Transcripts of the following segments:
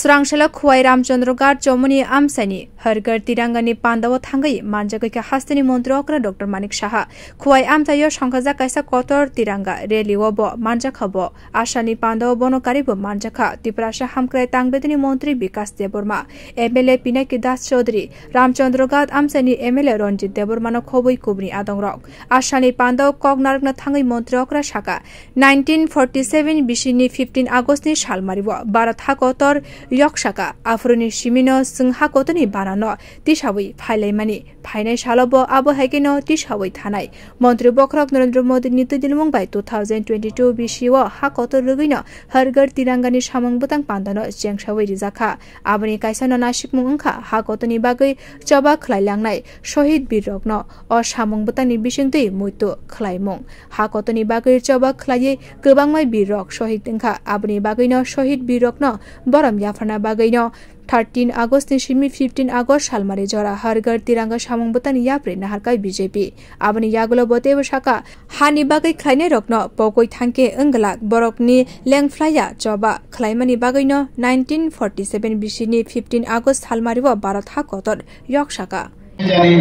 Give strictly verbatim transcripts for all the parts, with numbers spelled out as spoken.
Chwrangsalo Khowai Ramchandra Ghat Chomoni amchaini Har Ghar Tirangani pandao thangwi manjagwi kha hasteni montri okra Doctor Manik Saha. Khowai amchaio songkhajak kaisa kotor tiranga rally o bo manjakha bo. Asalni pandao bono karwibo manjakha Tiprasa hamkrai tangbedini montri Bikas Debbarma, M L A Pinaki Das Chaudhary, Ramchandra Ghat amchaini M L A Ranjit Debbarmano khobwi kubuni adongrok. Asalni pandao kok narwkna thangwi montri okra saka, nineteen forty seven bisini fifteen August ni salmario Bharat hakotor yok saka, aphuruni simino chwng hakotorni banano tisawi phailaimani. Phainai salo bo abo hai kheno tisawi thanai. Montri bokhorok Narendra Modi ni twidilmung bai two thousand twenty-two bisio hakotor rwgwino Har Ghar Tirangani samung bwtang pandano chengsawi rijakha. Aboni kaisano nasikmung wngkha hakotorni bagwi choba khwlailangnai Shohid birrokno o samung bwtangni bisingtwi muitu khwlaimung. Hakotorni bagwi choba khwlaiwi kwbangma birrok shohid wngkha, aboni bagwino shohid birrokno borom yapharna bagwino thirteen August ni simi fifteen August salmari jora Har Ghar Tiranga samung bwtangni yapri naharkha B J P. Aboni yagulo bo teibo saka, hani bagwi khwlainairokno pogwi thangkhe wngglak borokni lengphlaiya choba khwlaimani bagwino nineteen forty seven bisini fifteen August salmario Bharat hakotor yok saka. জানি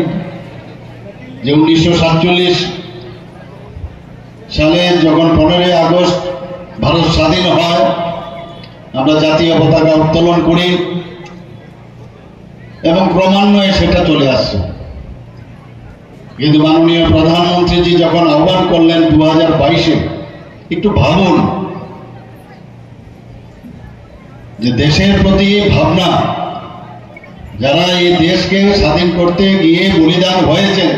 যে উনিশশো সাতচল্লিশ সালে যখন পনেরোই আগস্ট ভারত স্বাধীন হয়, আমরা জাতীয় পতাকা উত্তোলন করি এবং ক্রমান্বয়ে সেটা চলে আসছে। কিন্তু মাননীয় প্রধানমন্ত্রীজি যখন আহ্বান করলেন দু হাজার বাইশে, একটু ভাবুন, যে দেশের প্রতি ভাবনা, যারা এই দেশকে স্বাধীন করতে গিয়ে বলিদান হয়েছেন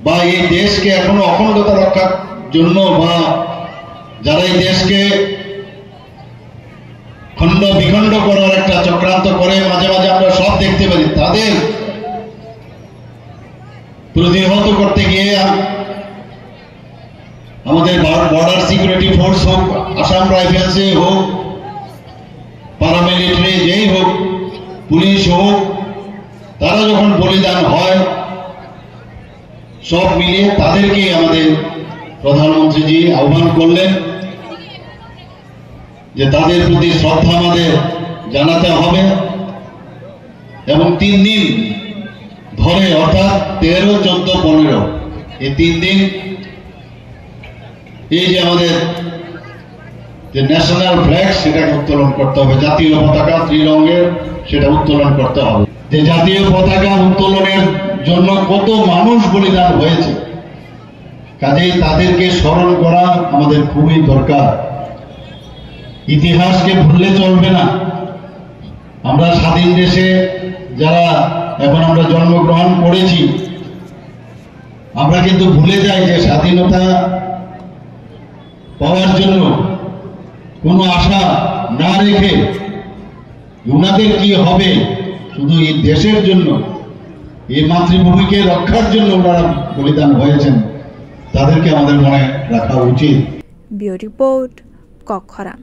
বা এই দেশকে এখনো অখণ্ডতা রক্ষার জন্য বা যারা এই দেশকে খণ্ড বিখণ্ড করার একটা চক্রান্ত করে মাঝে মাঝে আমরা সব দেখতে পারি, তাদের প্রতিহত করতে গিয়ে আম-, আমাদের বর্ডার সিকিউরিটি ফোর্স হোক, আসাম রাইফেলসে হোক, প্যারামিলিটারি যেই হোক, পুলিশ হোক, তারা যখন বলিদান হয়, সব মিলিয়ে তাদেরকে আমাদের প্রধানমন্ত্রীজি আহ্বান করলেন যে তাদের প্রতি শ্রদ্ধা আমাদের জানাতে হবে এবং তিন দিন ধরে, অর্থাৎ তেরো, চোদ্দ, পনেরো, এই তিন দিন এই যে আমাদের যে ন্যাশনাল ফ্ল্যাগ, সেটাকে উত্তোলন করতে হবে, জাতীয় পতাকা ত্রিরঙের, সেটা উত্তোলন করতে হবে। যে জাতীয় পতাকা উত্তোলনের জন্য কত মানুষ বলিদান হয়েছে, কাজেই তাদেরকে স্মরণ করা আমাদের খুবই দরকার। ইতিহাসকে ভুললে চলবে না। আমরা স্বাধীন দেশে যারা এখন আমরা জন্মগ্রহণ করেছি, আমরা কিন্তু ভুলে যাই যে স্বাধীনতা পাওয়ার জন্য কোনো আশা না রেখে ওনাদের কি হবে, শুধু এই দেশের জন্য, এই মাতৃভূমিকে রক্ষার জন্য ওনারা বলিদান হয়েছেন, তাদেরকে আমাদের মনে রাখা উচিত। Bureau Report, Kokkhorang.